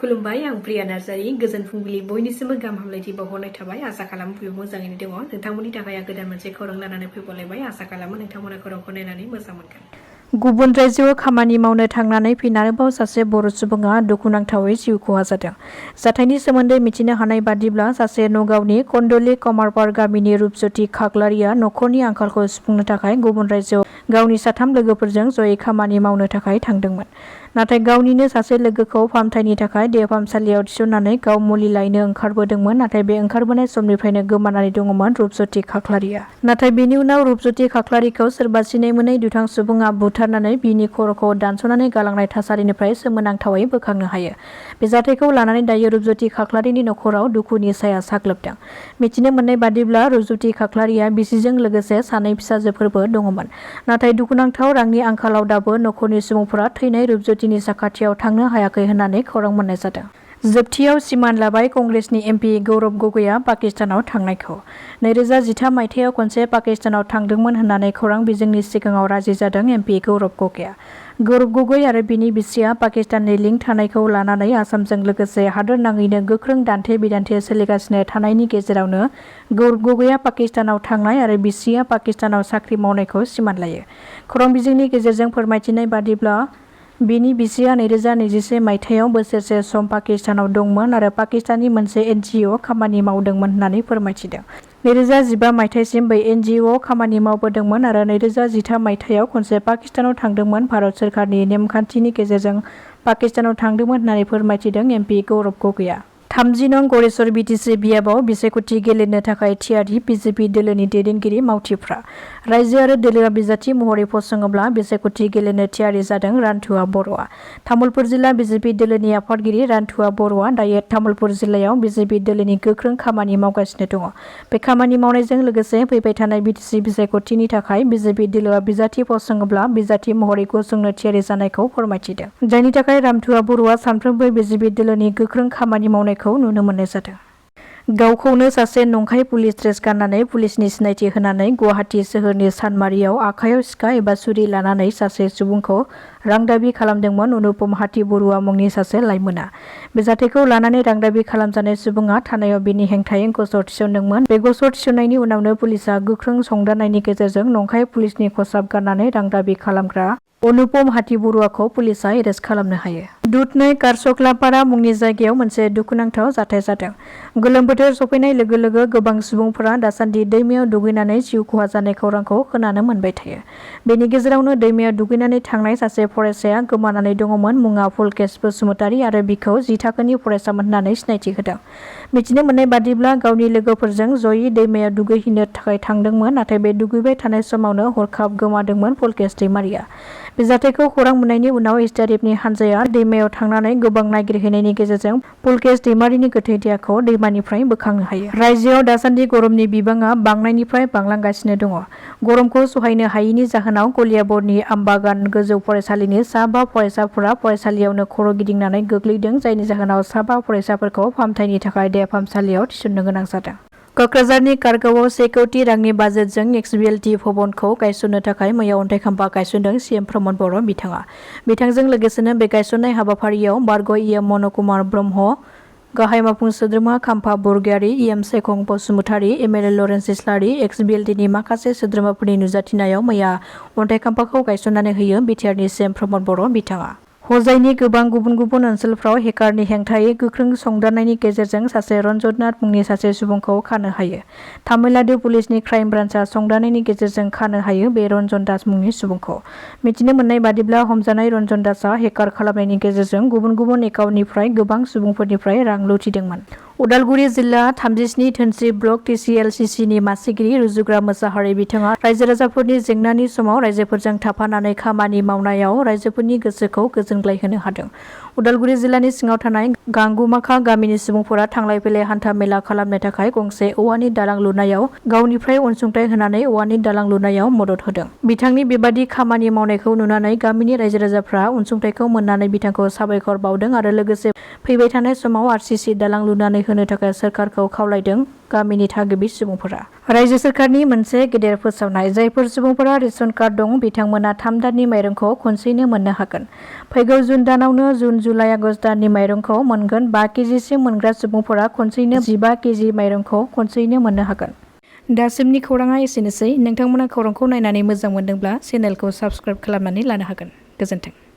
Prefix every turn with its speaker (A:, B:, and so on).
A: खुलुमबाय आं प्रिया नार्जारी गोजोन फुंबिलि बयनिसिमबो गाहाम हामलायथि बावहरनाय थाबाय आसा खालामो बयबो मोजाङैनो दङ नोंथांमोननि थाखाय आं गोदान मोनसे खौरां लानानै फैबावलायबाय आसा खालामो नोंथांमोना खौरांखौ नायनानै मोजां मोनगोन। गुबुन रायजोआव खामानि मावनो थांनानै फैनानैबाव सासे बर' सुबुङा दुखुनांथावै जिउ खहा जादों। जाथायनि सोमोन्दै मिथिनो हानाय बादिब्ला सासे नगावनि कन्दली कमारपार गामिनि रुपज्योति खाख्लारिया नखरनि आंखालखौ सुफुंनो थाखाय गुबुन रायजोआव गावनि 3 लोगोफोरजों जयै खामानि मावनो थाखाय थांदोंमोन। नाथाय गावनिनो सासे लोगोखौ फाहामथायनि थाखाय देहा फाहामसालियाव थिसननानै गाव मुलि लायनो ओंखारबोदोंमोन। नाथाय बे ओंखारबोनाय समनिफ्रायनो गोमानानै दङमोन रुपज्योति खाख्लारिया। नाथाय बेनि उनाव रुपज्योति खाख्लारिखौ सोरबा सिनाय मोनै दुथां सुबुङा बुथारनानै बिनि खर'खौ दानस'नानै गालांनाय थासारिनिफ्राय सोमोनांथावै बोखांनो हायो। बे जाथायखौ लानानै दायो रुपज्योति खाख्लारिनि नखराव दुखुनि साया साग्लोबदों। मिथिनो मोननाय बादिब्ला रुपज्योति खाख्लारिया बिसिजों लोगोसे 2 फिसाजोफोरबो दङमोन। नाथाय दुखुनांथाव रांनि आंखालाव दाबो नखरनि सुबुंफोरा थैनाय रुपज्योतिनि साखाथियाव थांनो हायाखै होननानै खौरां मोननाय जादों। जोबथियाव सिमान लाबाय कंग्रेसनि एमपि गौरब गगैआ पाकिस्तानाव थांनायखौ। 2013 मायथाइयाव खनसे पाकिस्तानाव थांदोंमोन होननानै खौरां बिजोंनि सिगाङाव राजि जादों एमपि गौरब गगैआ। गौरब गगै आरो बिनि बिसिया पाकिस्ताननि लिंक थानायखौ लानानै आसामजों लोगोसे हादोर नाङैनो गोख्रों दान्थे-बिदान्थे सोलिगासिनो थानायनि गेजेरावनो गौरब गगैआ पाकिस्तानाव थांनाय आरो बिसिया पाकिस्तानाव साख्रि मावनायखौ सिमान लायो। खौरां बिजोंनि गेजेरजों फोरमायथिनाय बादिब्ला बिनि बिसिया 2021 मायथाइयाव बोसोरसे सम पाकिस्तानाव दंमोन आरो पाकिस्ताननि मोनसे NGO खामानि मावदोंमोन होननानै फोरमायथिदों। 2015 मायथाइसिम बै NGO खामानि मावबोदोंमोन आरो 2013 मायथाइयाव खनसे पाकिस्तानाव थांदोंमोन। भारत सोरखारनि नेमखान्थिनि गेजेरजों पाकिस्तानाव थांदोंमोन होननानै फोरमायथिदों एमपि गौरब गगैआ। 30 नं गरेस्वर BTC बियाबाव बिसायख'थि गेलेनो थाखाय थियारि बिजेपि दोलोनि दैदेनगिरि मावथिफ्रा। रायजो आरो दोलोआ बिजाथि महरै फसङोब्ला बिसायख'थि गेलेनो थियारि जादों रान्थुवा बर'आ। तामुलपुर जिल्ला बिजेपि दोलोनि आफादगिरि रान्थुवा बर'आ दायो तामुलपुर जिल्लायाव बिजेपि दोलोनि गोख्रों खामानि मावगासिनो दङ। बे खामानि मावनायजों लोगोसे फैबाय थानाय BTC बिसायख'थिनि थाखाय बिजेपि दोलोआ बिजाथि फसङोब्ला बिजाथि महरै गसंनो थियारि जानायखौ फोरमायथिदों। जायनि थाखाय रान्थुवा बर'आ सानफ्रोमबो बिजेपि दोलोनि गोख्रों खामानि मावनायखौ नुनो मोननाय जादों। गावखौनो सासे नंखाय पुलिस ड्रेस गाननानै पुलिसनि सिनायथि होनानै गुवाहाटी सोहोरनि सानमारियाव आखायाव सिखा एबा सुरि लानानै सासे सुबुंखौ रां दाबि खालामदोंमोन अनुपम हाथि बरुवा मुंनि सासे लाइमोना। बे जाथायखौ लानानै रां दाबि खालामजानाय सुबुङा थानायाव बिनि हेंथायै गसर थिसनदोंमोन। बे गसर थिसननायनि उनावनो पुलिसआ गोख्रों संदाननायनि गेजेरजों नंखाय पुलिसनि खसाब गाननानै रां दाबि खालामग्रा अनुपम हाथि बरुवाखौ पुलिसआ एरेस्ट खालामनो हायो। दुधनৈ कारसख्लापारा मुंनि जायगायाव मोनसे दुखुनांथाव जाथाय जादों। गोलोम बोथोर सफैनाय लोगो लोगो गोबां सुबुंफोरा दासान्दि दैमायाव दुगैनानै जिउ खहा जानाय खौरांखौ खोनानो मोनबाय थायो। बेनि गेजेरावनो दैमायाव दुगैनानै थांनाय सासे फरायसाया गोमानानै दङमोन। मुङा फुलकेश बसुमतारी आरो बिखौ 10 थाखोनि फरायसामोन होननानै सिनायथि होदों। मिथिनो मोननाय बादिब्ला गावनि लोगोफोरजों जयै दैमायाव दुगैहैनो थाखाय थांदोंमोन। नाथाय बे दुगैबाय थानाय समावनो हरखाब गोमादोंमोन फुलकेश दैमारिया। बे जाथायखौ खौरां मोननायनि उनाव एसडिआरएफनि हानजाया दैमायाव थांनानै गोबां नागिरहैनायनि गेजेरजों फुलकेश दैमारिनि गोथै देहाखौ दैमानिफ्राय बोखांनो हायो। रायजोआव दासान्दि गरमनि बिबाङा बांनायनिफ्राय बांलांगासिनो दङ। गरमखौ सहायनो हायैनि जाहोनाव कलियाबरनि आमबागान गोजौ फरायसालिनि सा 5 फरायसाफोरा फरायसालियावनो खर' गिदिंनानै गोग्लैदों। जायनि जाहोनाव सा 5 फरायसाफोरखौ फाहामथायनि थाखाय देहा फाहामसालियाव थिसननो गोनां जादों। क'क्राझारनि कारगावआव 1 कौटि रांनि बाजेटजों एक्सबिएलटि भवनखौ गायसननो थाखाय मैया अन्थाइ खाम्फा गायसनदों सीएम प्रमद बर' बिथाङा। बिथांजों लोगोसेनो बे गायसननाय हाबाफारियाव बारग' इएम मनकुमार ब्रह्म, गाहाय मावफुं सोद्रोमा Khampa Borgoyary, EM Sekhang Basumatary, MLA Lawrence Islary, एक्सबिएलटिनि माखासे सोद्रोमाफोरनि नुजाथिनायाव मैया अन्थाइ खाम्फाखौ गायसननानै होयो बिटिआरनि सीएम प्रमद बर' बिथाङा। हजाइनि गोबां गुबुन गुबुन ओनसोलफ्राव हेकारनि हेंथायै गोख्रों संदाननायनि गेजेरजों सासे रन्जन नाथ मुंनि सासे सुबुंखौ खानो हायो। तामिलनाडु पुलिसनि क्राइम ब्रान्चआ संदाननायनि गेजेरजों खानो हायो बे रन्जन दास मुंनि सुबुंखौ। मिथिनो मोननाय बादिब्ला हमजानाय रन्जन दासआ हेकार खालामनायनि गेजेरजों गुबुन गुबुन एकाउन्टनिफ्राय गोबां सुबुंफोरनिफ्राय रां लुथिदोंमोन। उदालगुरि जिल्ला 37 धोनस्रि ब्लक TCLCCनि मासिगिरि रुजुग्रा मोसाहारि बिथाङा रायजो राजाफोरनि जेंनानि समाव रायजोफोरजों थाफानानै खामानि मावनायाव रायजोफोरनि गोसोखौ गोजोनग्लायहोनो हादों। उदालगुरि जिल्लानि सिङाव थानाय गांगुमाखा गामिनि सुबुंफोरा थांलाय फैलाय हान्था मेला खालामनो थाखाय गंसे औवानि दालां लुनायाव गावनिफ्राय अनसुंथाइ होनानै औवानि दालां लुनायाव मदद होदों। बिथांनि बेबादि खामानि मावनायखौ नुनानै गामिनि रायजो राजाफ्रा अनसुंथाइखौ मोननानै बिथांखौ साबायखर बावदों आरो लोगोसे फैबाय थानाय समाव RCC दालां लुनानै होनो थाखाय सोरखारखौ खावलायदों गामिनि थागिबि सुबुंफोरा। रायजो सोरखारनि मोनसे गेदेर फोसावनाय, जायफोर सुबुंफोरा रेशन कार्ड दं बिथांमोना 3 दाननि माइरंखौ खनसेयैनो मोननो हागोन। फैगौ जुन दानावनो जुन, जुलाइ, आगस्त दाननि माइरंखौ मोनगोन। 5 केजिसिम मोनग्रा सुबुंफोरा खनसेयैनो 15 केजि माइरंखौ खनसेयैनो मोननो हागोन। दासिमनि खौराङा एसेनोसै। नोंथांमोना खौरांखौ नायनानै मोजां मोनदोंब्ला चेनेलखौ साबस्क्राइब खालामनानै लानो हागोन। गोजोन्थों।